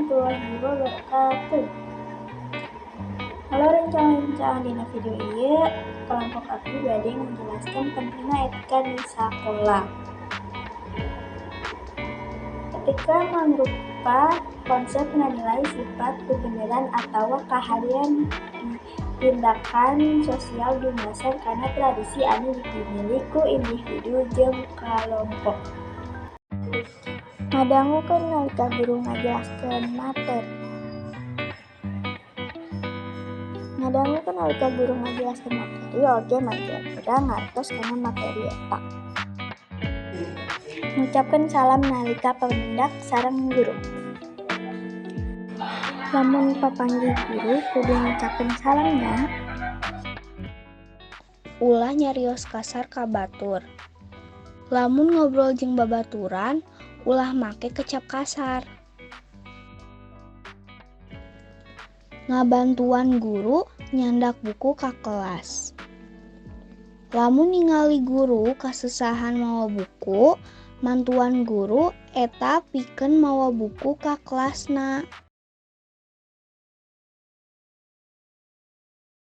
Warahmatullahi wabarakatuh. Halo rencang-rencang, dina video ieu kelompok abdi bade menjelaskan pentingna etika di sakola. Etika mangrupa konsep nilai, sifat, kebenaran atawa kahadean di tindakan sosial dumasar kana tradisi anu dipilih ku individu jeung kalompok. Ngadangukeun nalika guru ngajelaskeun materi. Ngadangukeun nalika guru ngajelaskeun materi oge mangga ngartos kana materi eta. Ngucapkeun salam nalika papendak sareng guru. Lamun papanggih guru kudu ngucapkeun salam nya. Ulah nyarios kasar ka batur. Lamun ngobrol jeung babaturan, ulah make kecap kasar. Ngabantuan guru nyandak buku ka kelas. Lamun ningali guru kasusahan mawa buku, mantuan guru eta pikeun mawa buku ka kelasna.